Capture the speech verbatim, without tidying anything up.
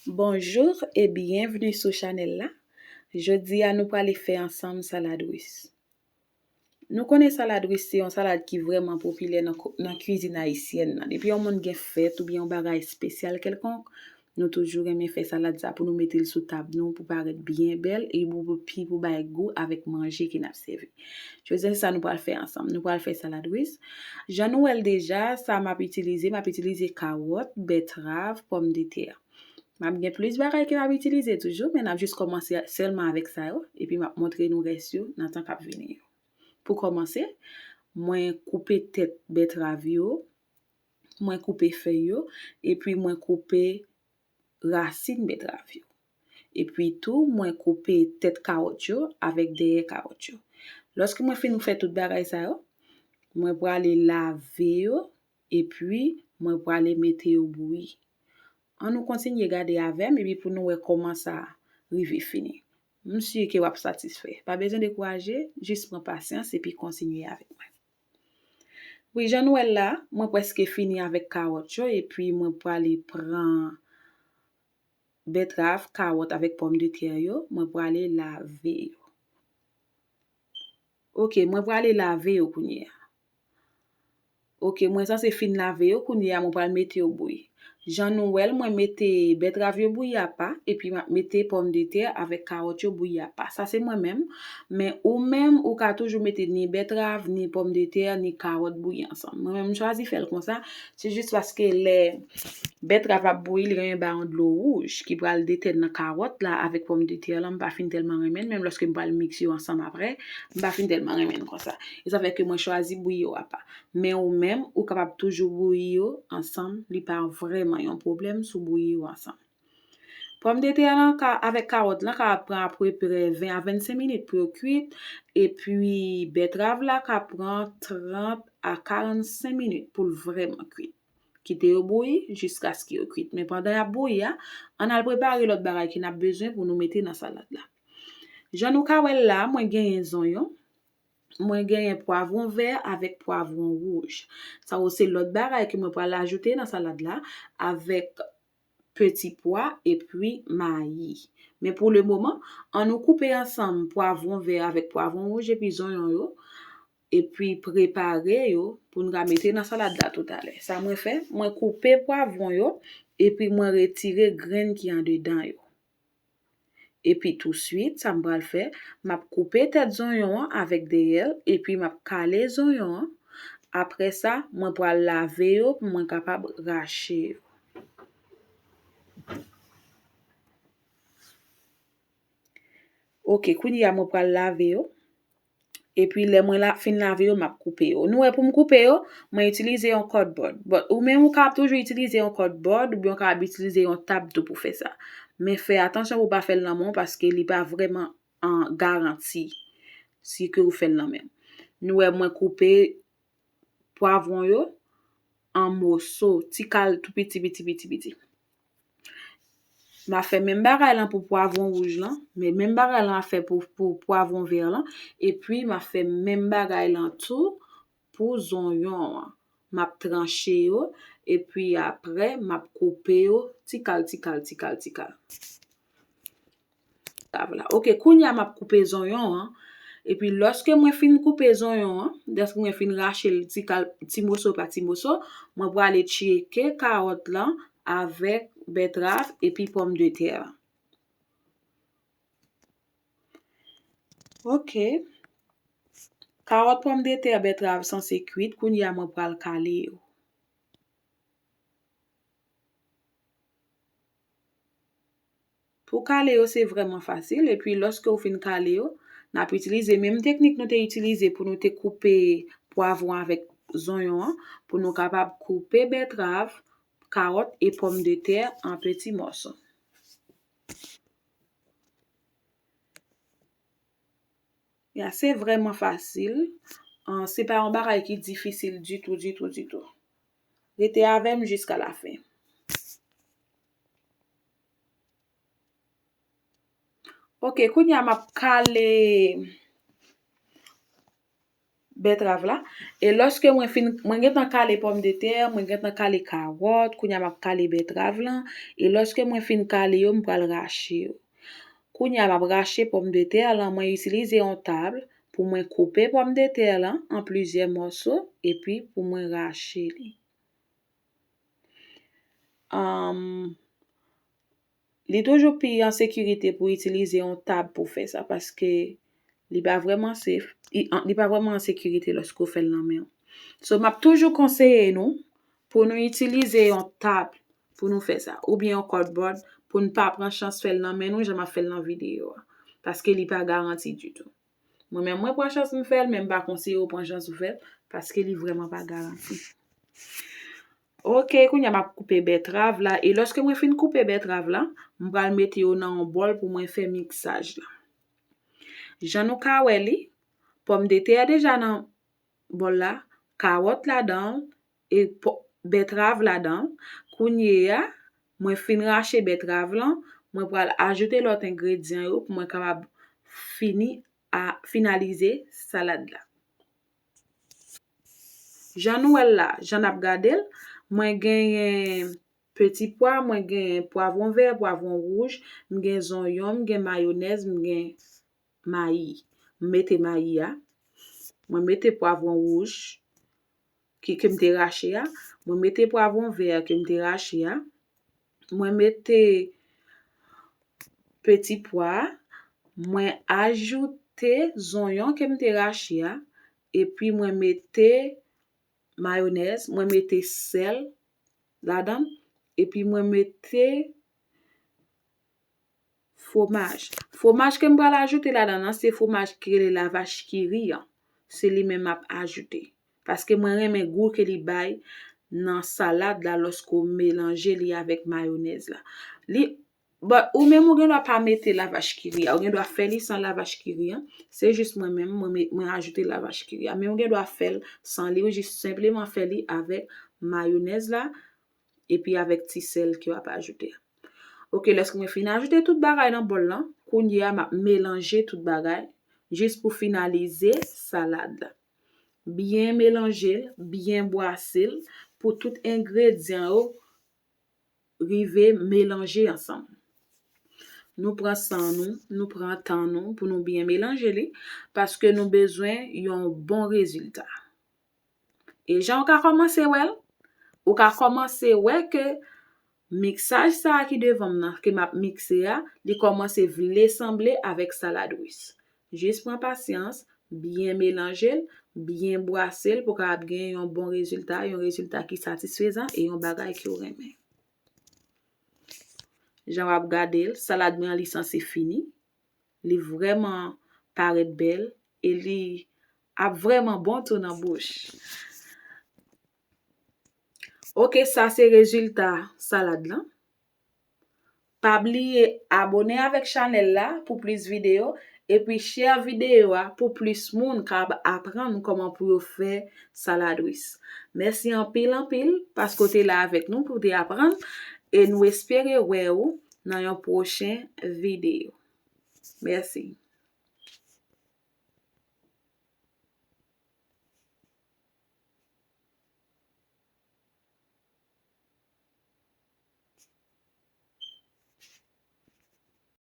Bonjou e byenvni sou chanèl la. Jodi a nou prale fè ansanm salad ris. Nou konnen salad ris se yon salad ki vrèman popilè nan ko-, nan kwizin ayisyèn nan. Depi yon moun gen fèt oubyen yon bagay espesyal kèlkonk, nou toujou renmen fè salad sa pou nou mete l sou tab nou pou parèt byen bèl e pou, pou, pi pou bay gou avèk manje ke n ap sèvi. Jodi a se sa nou pral fè ansanm. Nou pral fè salad ris. Jan nou wè l deja, sa m ap itilize, m ap itilize kawòt, bètrav, pòmdetè. M ap gen plis bagay ke m ap itilize toujou, men n ap jis kòmanse sèlman avèk sa yo, epi m ap montre nou rès yo nan tan k ap vini yo. Pou kòmanse, mwen koupe tèt bètrav yo, mwen koupe fèy yo, epi mwen koupe rasin bètrav yo. Epi tou, mwen koupe tèt kawòt yo avèk dèyè kawòt yo. Lòske mwen fin fè tout bagay sa yo, mwen prale lave yo, epi mwen prale mete yo bouyi. Ann nou kontinye gade avè m epi pou nou wè kòman sa rive fini. M si ke w ap satisfè. Pa bezwen dekouraje, jis pran pasyans epi kontinye avèk mwen. Wi, jan nou wè l la, mwen prèske fini avèk kawòt yo epi mwen prale pran bètrav, kawòt avèk pòmdetè yo, mwen prale lave yo. Ok, mwen prale lave yo kounye a. Ok, mwen sanse fin lave yo, kounye a mwen pral mete yo bouyi. Jan nou wè l, mwen mete bètrav yo bouyi apa, epi m ap mete pòmdetè avèk kawòt yo bouyi apa. Sa se mwen menm, men ou menm, ou ka toujou mete ni bètrav, ni pòmdetè, ni kawòt bouyi ansanm. Mwen menm, m chwazi fè l konsa, se jis paske lè bètrav ap bouyi, li renmen bay yon dlo wouj ki pral detèn nan kawòt la avèk pòmdetè la. M pa fin tèlman renmen l, menm lòske m pral mikse yo ansanm aprè, m pa fin tèlman renmen l konsa. E sa fè ke mwen chwazi bouyi yo apa. Men ou menm, ou kapab toujou bouyi yo ansanm, li pa vrèman yon pwoblèm si w bouyi yo ansanm. Pòmdetè lan ka, avèk kawòt lan ka pran apeprè ven a vennsenk minit pou yo kwit, epi bètrav la ka pran trant a karannsenk minit pou l vrèman kwit. Kite yo bouyi jiskaske yo kwit. Men pandan y ap bouyi a, ann al prepare lòt bagay ke n ap bezwen pou nou mete nan salad la. Jan nou ka wè l la, mwen genyen zonyon, mwen genyen pwavwon vè avèk pwavwon wouj. Sa yo se lòt bagay ke mwen pral ajoute nan salad la avèk peti pwa epi mayi. Men pou le moman, ann nou koupe ansanm pwavwon vè avèk pwavwon wouj epi zonyon yo, epi prepare yo pou n ka mete nan salad la toutalè. Sa mwen fè, mwen koupe pwavwon yo, epi mwen retire grenn ki andedan yo. Epi touswit, sa m pral fè, m ap koupe tèt zonyon an avèk dèyè l, epi m ap kale zonyon an. Apre sa, mwen pral lave yo pou mwen kapab rache yo. Ok, kounye a mwen pral lave yo. Epi lè mwen la, fin lave yo, m ap koupe yo. Nou wè pou m koupe yo, mwen itilize yon kòdbòd. But ou menm ou ka toujou itilize yon kòdbòd oubyen ou ka itilize yon tab tou pou fè sa. Men fè atansyon pou w pa fè l nan men w paske li pa vrèman an garanti si ke ou fè l nan men w. Nou wè mwen koupe pwavwon yo an moso, ti kal tou piti, piti, piti, piti. M a fè menm bagay lan pou pwavwon wouj lan, men menm bagay lan a fè pou, pou pwavwon vè lan, epi m a fè menm bagay lan tou pou zonyon an. M ap tranche yo, epi apre m ap koupe yo ti kal, ti kal, ti kal, ti kal. Sa vle. Ok, kounye a m ap koupe zonyon an. Epi lòske mwen fin koupe zonyon an, lòske mwen fin rache l ti kal, ti moso pa ti moso, mwen prale tcheke kawòt lan avèk bètrav epi pòmdetè an. Ok. Kawòt, pòmdetè, bètrav sanse kwit, kounye a mwen pral kale yo. Pou kale yo, se vrèman fasil. Epi, lòske w fin kale yo, n ap itilize menm teknik nou te itilize pou nou te koupe pwavwon avèk zonyon an, pou nou kapab koupe bètrav, kawòt e pòmdetè an peti mòso. Ya, se vrèman fasil. An, se pa yon bagay ki difisil ditou, ditou, ditou. Rete avè m jiska lafen. Ok, kounye a m ap kale bètrav la. E lòske mwen fin, mwen gentan kale pòmdetè, mwen gentan kale kawòt, kounye a m ap kale bètrav lan. E lòske mwen fin kale yo, m pral rache yo. Kounye a m ap rache pòmdetè lan, mwen itilize yon tab pou mwen koupe pòmdetè lan an plizyè mòso epi pou mwen rache li. Anm, li toujou pi an sekirite pou itilize yon tab pou fè sa, paske li pa vrèman safe, li, an- li pa vrèman an sekirite lòske w fè l nan men w. So, m ap toujou konseye nou pou nou itilize yon tab pou nou fè sa, oubyen yon cardboard pou n pa pran chans fè l nan men nou, jan m ap fè l nan videyo a, paske li pa garanti ditou. Mwen menm, mwen pran chans m fè l, men m pa konseye w pran chans ou fè l, paske li vrèman pa garanti. Ok, kounye a m ap koupe bètrav la, e lòske mwen fin koupe bètrav la, m pral mete yo nan yon bòl pou mwen fè miksaj la. Jan nou ka wè li, pòmdetè a deja nan bòl la, kawòt ladan l, e pò- bètrav ladan l. Kounye a, mwen fin rache bètrav lan, mwen pral ajoute lòt engredyan yo pou mwen kapab fini a finalize salad la. Jan nou wè l la, jan n ap gade l, mwen genyen peti pwa, mwen genyen pwavwon vè, pwavwon wouj, m gen zonyon, m gen mayonèz, m gen mayi. M mete mayi a. Mwen mete pwavwon wouj ki, ke m te rache a. Mwen mete pwavwon vè ke m te rache a. Mwen mete peti pwa a. Mwen ajoute zonyon ke m te rache a. Epi mwen mete mayonèz, mwen mete sèl ladan l, epi mwen mete fwomaj. Fwomaj ke m pral ajoute ladan nan, se fwomaj ki rele lavach kiri an. Se li menm m ap ajoute. Paske mwen renmen gou ke li bay nan salad la lòske w melanje li avèk mayonèz la. Li, but ou menm ou gen dwa pa mete lavach kiri a, ou gen dwa fè li san lavach kiri an. Se jis mwen menm, mwen, me- mwen ajoute lavach kiri a. Men ou gen dwa fè l san li, ou jis senpleman fè li avèk mayonèz la, epi avèk ti sèl ke w ap ajoute a. Ok, lòske mwen fin ajoute tout bagay nan bòl lan, kounye a m ap melanje tout bagay, jis pou finalize salad la. Byen melanje l, byen bwase l, pou tout engredyan yo rive melanje ansanm. Nou pran san nou, nou pran tan nou pou nou byen melanje li, paske nou bezwen yon bon rezilta. E jan w ka kòmanse wè l, ou ka kòmanse wè ke miksaj sa a ki devan m nan, ke m ap mikse a, li kòmanse vle sanble avèk salad ris. Jis pran pasyans, byen melanje l, byen bwase l pou w kapab gen yon bon rezilta, yon rezilta ki satisfezan e yon bagay ke w renmen. Jan w ap gade l, salad mwen an li sanse fini. Li vrèman parèt bèl e li ap vrèman bon tou nan bouch. Ok, sa se rezilta salad lan. Pa bliye abone avèk chanèl la pou plis videyo, epi share videyo a pou plis moun ka aprann kòman pou yo fè salad ris. Mèsi anpil, anpil, paske w te la avèk nou pou w te aprann, e nou espere wè w nan yon pwochen videyo. Mèsi.